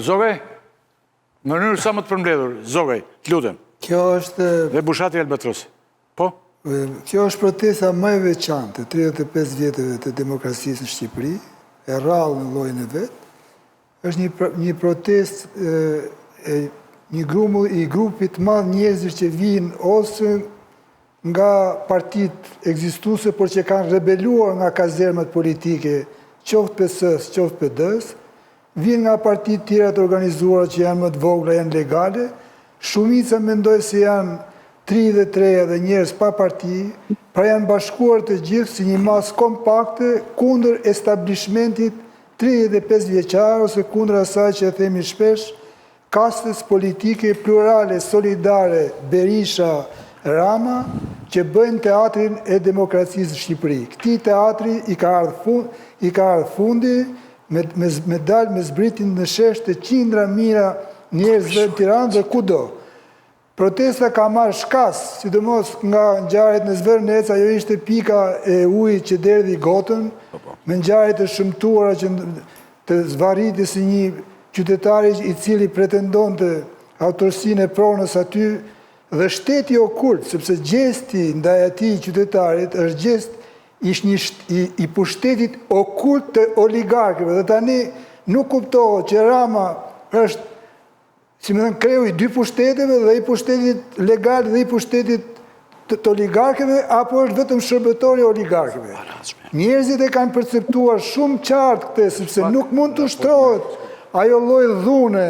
Zogaj, në mënyrë sa më të përmbledhur, Zogaj, të lutem. Kjo është... Dhe Bushati Albatrosi. Po? Kjo është protesta më e veçantë e 35 vjetëve të demokracisë në Shqipëri, e rrallë në llojin e vet. Është një një protestë e një grumbull i grupit të madh njerëzish që vijnë ose nga partitë ekzistuese, por që kanë rebeluar nga kazermat politike, qoftë PS-së, qoftë PD-së, vijnë nga partitë tjera të organizuara që janë më të vogla, janë legale, shumica mendoj se janë të rinj dhe të reja dhe njerëz pa parti, pra janë bashkuar të gjithë si një masë kompakte kundër establishmentit 35 vjeçar ose kundër asaj që e themi shpesh, kastës politike plurale solidare Berisha Rama që bëjnë teatrin e demokracisë në Shqipëri. Këtij teatri i ka ardhur i ka ardhur fundi me me me dal me zbritin në shesh të qindra mijëra njerëzve në Tiranë dhe kudo. Protesta ka marrë shkas, sidomos nga ngjarjet në Zvërnec, ajo ishte pika e ujit që derdhi gotën, po, po. me ngjarje të shëmtuara që të zvarritjes së një qytetari i cili pretendonte autorësinë e pronës aty dhe shteti okult, sepse gjesti ndaj atij qytetarit është gjest i një i, i pushtetit okult të oligarkëve dhe tani nuk kuptohet që Rama është si me thënë, kreu i dy pushteteve dhe i pushtetit legal dhe i pushtetit të, të oligarkëve, apo është vetëm shërbëtori i oligarkëve. Njerëzit e kanë perceptuar shumë qartë këtë, sepse nuk mund të ushtrohet ajo lloj dhune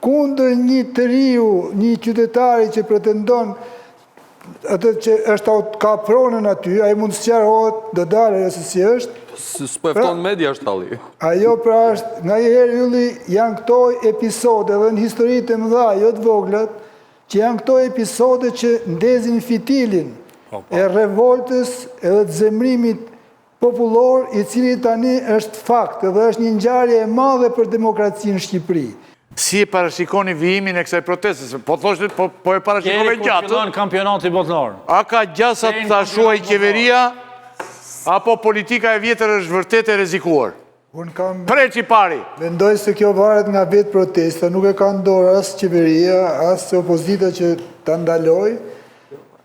kundër një të riu, një qytetari që pretendon atë që është ka pronën aty, ai mund të sqarohet, do dalë ajo se si është. S'po e fton pra, media është halli. Ajo pra është, nganjëherë Ylli janë këto episode edhe në histori të mëdha, jo të voglat, që janë këto episode që ndezin fitilin po, po. e revoltës edhe të zemrimit popullor, i cili tani është fakt dhe është një ngjarje e madhe për demokracinë në Shqipëri. Si e parashikoni vijimin e kësaj proteste? Se po thoshte, po, po e parashikove gjatë. Deri kur fillon kampionati botëror. A ka gjasa ta shuajë qeveria apo politika e vjetër është vërtet e rrezikuar? Unë kam Preç i pari. Mendoj se kjo varet nga vetë protesta, nuk e ka në dorë as qeveria, as opozita që ta ndalojë.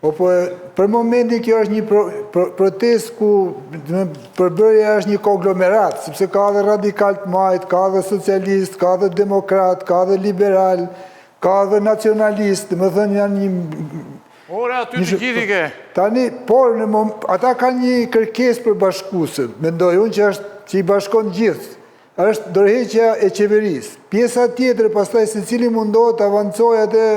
Po po për momentin kjo është një pro, pro, protestë ku përbërja është një konglomerat, sepse ka dhe radikal të majtë, ka dhe socialist, ka dhe demokrat, ka dhe liberal, ka dhe nacionalist, domethënë janë një Ore, aty të gjithë i ke. Tani, por në mom, ata kanë një kërkesë përbashkuese, mendoj unë që është që i bashkon gjithë. Është dorëheqja e qeverisë. Pjesa tjetër pastaj secili mundohet të avancojë atë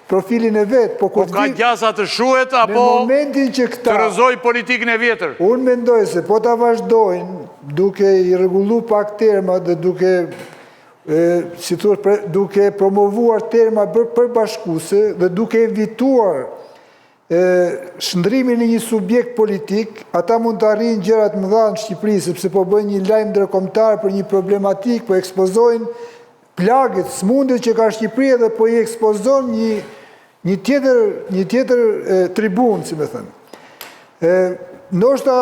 profilin e vet, po kur po ka gjasa të shuhet apo në momentin që këta të rrëzojë politikën e vjetër. Unë mendoj se po ta vazhdojnë duke i rregullu pak termat dhe duke e, si thua, duke promovuar terma përbashkuese dhe duke evituar e shndërrimin në një subjekt politik, ata mund të arrijnë gjëra të mëdha në Shqipëri, sepse po bëjnë një lajm ndërkombëtar për një problematikë, po ekspozojnë plagët, sëmundjet që ka Shqipëria dhe po i ekspozon një një tjetër një tjetër tribunë, si me thënë. E ndoshta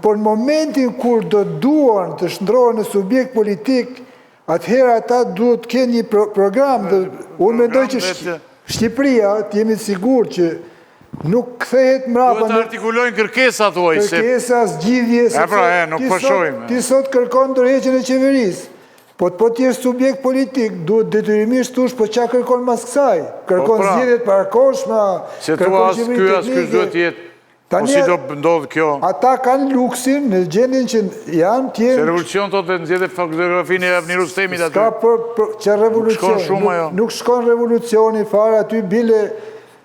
por në momentin kur do duan të shndërrohen në subjekt politik, Atëherë ata duhet të kenë një pro program dhe unë mendoj që Shqipëria, të jemi të sigurt që nuk kthehet mbrapa. Duhet të artikulojnë kërkesa thuaj se kërkesa zgjidhje sepse pra, e, nuk po shohim. Ti sot kërkon dorëheqjen e qeverisë. Po po të jesh subjekt politik, duhet detyrimisht thush po çka kërkon mas kësaj? Po kërkon pra, zgjedhje të parakohshme, kërkon qeveri teknike. Se thua as ky as ky duhet të jetë Po si do ndodhë kjo? Ata kanë luksin në gjendjen që janë të jenë... Se revolucion thotë dhe nxjerrë fotografinë e Avni Rustemit aty. S'ka për, për, që revolucion. Nuk shkon shumë ajo. Nuk shkon revolucioni fare aty bile...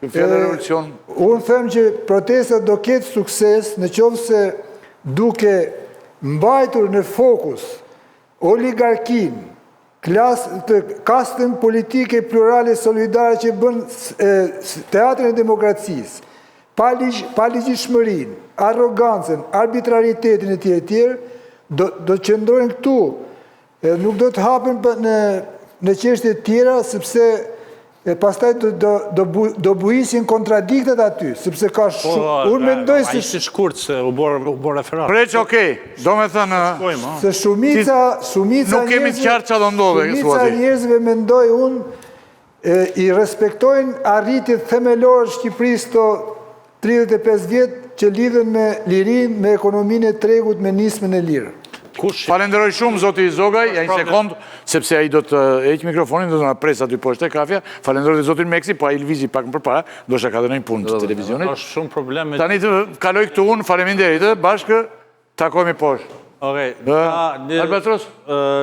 Fjala revolucion. Unë them që protesta do ketë sukses në qoftë se duke mbajtur në fokus oligarkinë, klas, të kastën politike plurale solidare që bën teatrin e demokracisë, paligj, paligjshmërinë, arrogancën, arbitraritetin e tjerë e tjerë, do do të qëndrojnë këtu. Edhe nuk do të hapen në në çështje të tjera sepse E pastaj do do do bu, do buisin kontradiktat aty, sepse ka Po, shumë, unë mendoj se Ai si shkurt se u bë u bë referat. Preç, okej, do me thënë, Shkojmë, ha. se shumica shumica Nuk kemi të qartë çfarë do ndodhë, Shumica thua ti. njerëzve mendoj unë e, i respektojnë arritjet themelore të Shqipërisë këto 35 vjet që lidhen me lirinë, me ekonominë e tregut, me nismën e lirë. Kush Falenderoj shumë zoti Zogaj, ja një sekond, sepse ai do të heq mikrofonin, do të na presë aty poshtë te kafja. Falenderoj dhe zotin Meksi, po ai lëvizi pak më përpara, ndoshta ka dhe ndonjë punë të televizionit. është shumë problem me Tani të kaloj këtu unë, faleminderit, ë, bashkë takohemi poshtë. Okej. Ë, Albatros,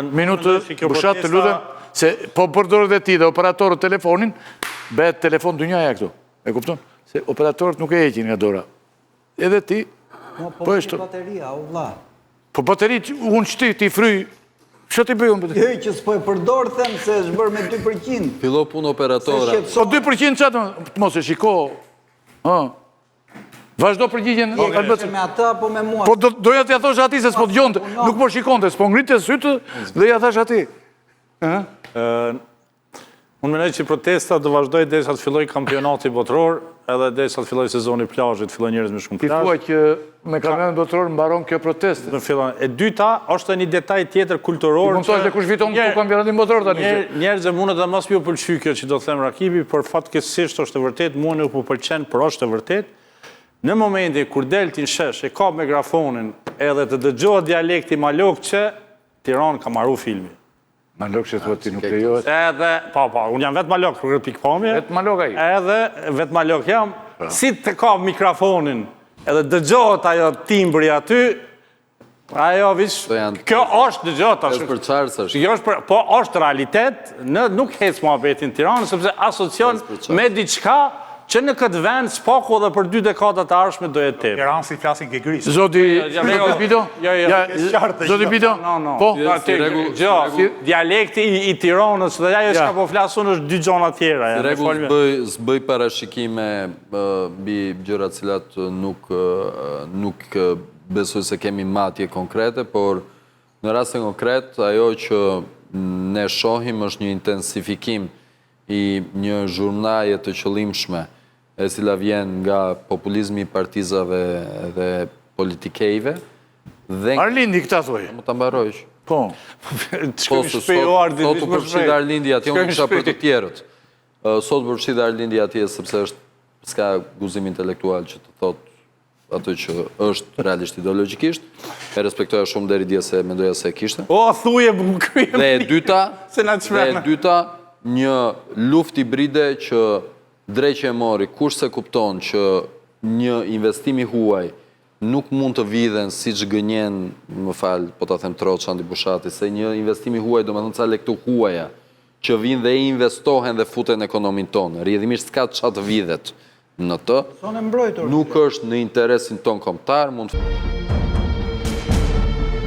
minutë, mendoj që kjo Bushat, të protesta- lutem, se po përdor dhe ti dhe operatorët telefonin, bëhet telefon dynjaja këtu. E kupton? Se operatorët nuk e heqin nga dora. Edhe ti, Po, po është. bateria, o vlla. Po bateri, unë që ti, ti fryj, që ti bëj unë? Jo, që s'po e përdor them se është bërë me 2%. Fillo punë operatora. Se shqetëso- Po 2% që atë, mos e shiko. Ë. Vazhdo përgjigjen, Albatros. Me atë apo me mua? Po do, doja t'ja thosh atij se s'po dëgjonte, nuk po shikonte, s'po ngrinte sytë dhe ja thash atij. Ë, Unë mendoj që protesta do vazhdojë derisa të fillojë kampionati botëror, edhe derisa të fillojë sezoni i plazhit, fillojnë njerëz me shku në Ti plazh. thua që me kampionatin botëror mbaron kjo protestë. Do fillon. E dyta është një detaj tjetër kulturor. Ti mund thosh se kush fiton këtu kampionatin botëror tani, që- Njerëzve mundet dhe mos m'ju pëlqy kjo që do them Rakipi, por fatkeqësisht është e vërtet, mua nuk më pëlqen, por është e vërtet. Në momentin kur del ti në shesh e kap megafonin edhe të dëgjohet dialekti malokçe, Tiranë ka marru filmi. Malokçe thua ti nuk lejohet. Edhe, po, po, unë jam vetë malok për këtë pikpamje. Vetë malok ai. Edhe, vetë malok jam. Si të kap mikrofonin, edhe dëgjohet ajo timbri aty, ajo vish, To janë- kjo është dëgjohet tash. Është përçarës është. Kjo është për, po është realitet, në, nuk hec muhabeti në Tiranë, sepse asocion Është përçarës. me diçka që në këtë vend s'paku edhe për dy dekadat e ardhshme do jetë tepër. Tiranë si flasin gegërisht. Zoti, Ja, zoti ja, Bido? jo, jo. Ja, Qartë, Zoti jo. Bido? No, no. Po, Si Ti- rregull- Gjo, si rregull- dialekti i, i Tiranës dhe ajo Ja. çka po flas unë është dy gjëra tjera. ja, Rregull me folme. s'bëj s'bëj parashikime ë, mbi gjëra të cilat nuk ë, nuk ë, besoj se kemi matje konkrete, por në rastin konkret ajo që ne shohim është një intensifikim i një zhurnaje të qëllimshme e cila vjen nga populizmi i partizave dhe politikejve dhe Arlindi këta thuaj. Mo ta mbaroj. Po. Të Po, shkojmë se shpejt, sot, o Ardi, sot vish u më përfshi shpejt. dhe Arlindi atje, unë Shkojmë kisha për të shpejt. tjerët. Ë, Sot u përfshi dhe Arlindi atje sepse është s'ka guzim intelektual që të thot atë që është realisht ideologjikisht. E respektoja shumë deri dje se mendoja se e kishte. O, thuje, më kryem. Dhe e dyta, Se na dhe e çmend. dyta, një luftë hibride që dreqe e mori, kush se kupton që një investim i huaj nuk mund të vidhen siç gënjen, më fal, po ta them troç Andi Bushati, se një investim i huaj domethënë ca lekë të huaja që vinë dhe investohen dhe futen në ekonominë tonë. Rrjedhimisht s'ka ç'a të vidhet në të. Zonë e mbrojtur. Nuk është në interesin ton kombëtar, mund të...